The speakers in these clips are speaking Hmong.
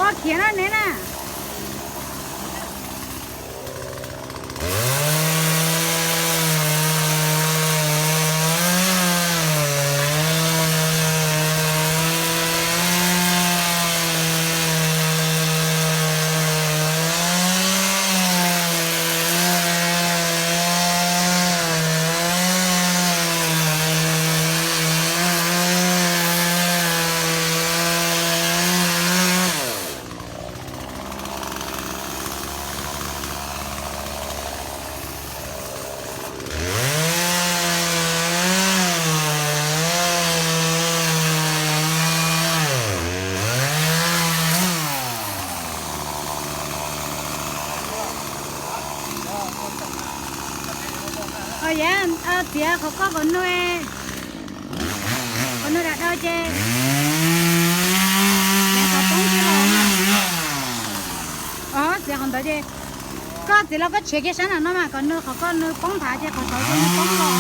Ua khiav na neb na. Yam txiav qhov koj kom nws, kom nws dam dau ces txiav qhov poob kiag los. Txiav qhov ntawd ces koj txiav los koj tshiav kiag sab nram no mas kom nws qhov koj nws poob nthav ces qhov tod ces nws poob los.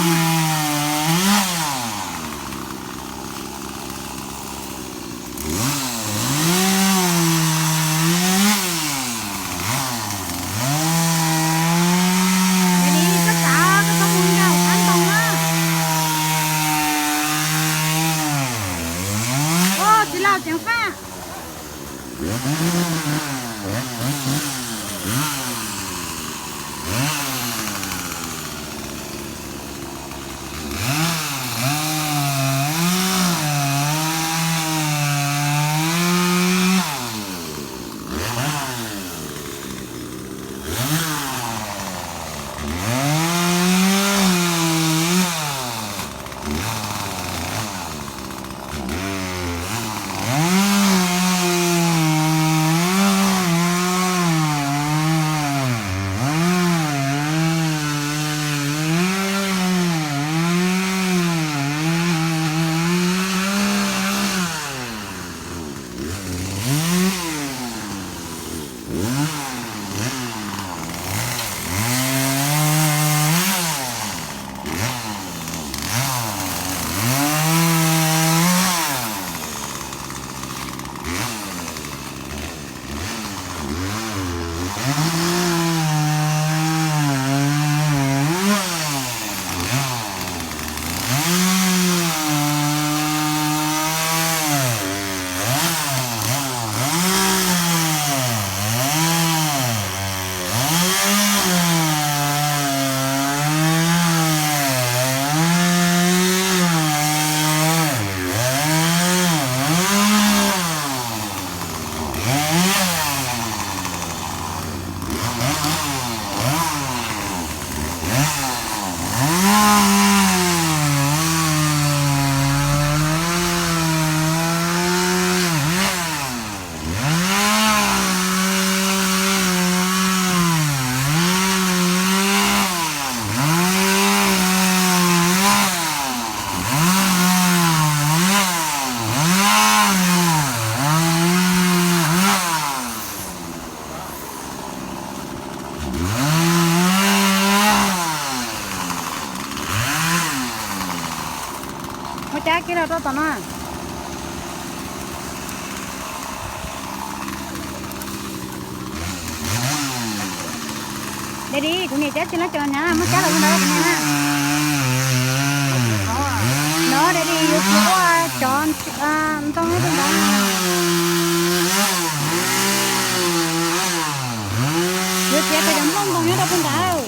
Txiv laus ceev faj. Muab cab kiag los rau tom no. Daddy, kuv niam cab tsis laib cov hnyav, muab cab los ntawd kuv niam na. No daddy, yuav txiav ua cov ntoo rau ntawd. Yuav txiav cov nplooj ntoos nyob rau puag ntawd.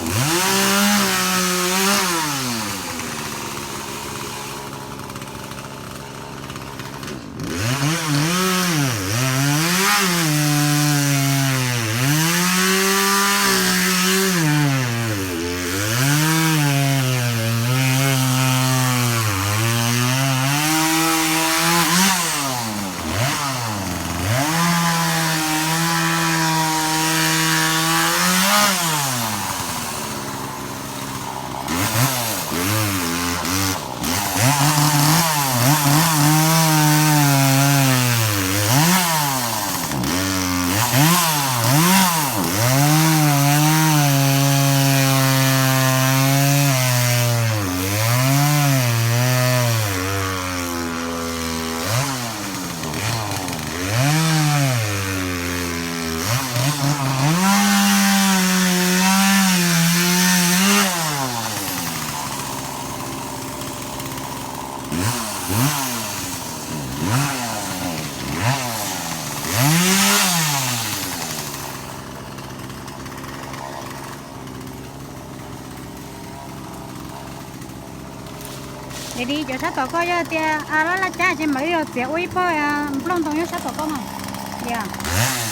Es li cov sab tom koj yog tias a laj laj cab ces mam li los txiav ua ib pob nplooj ntoo nyob sab tom koj mas, yog.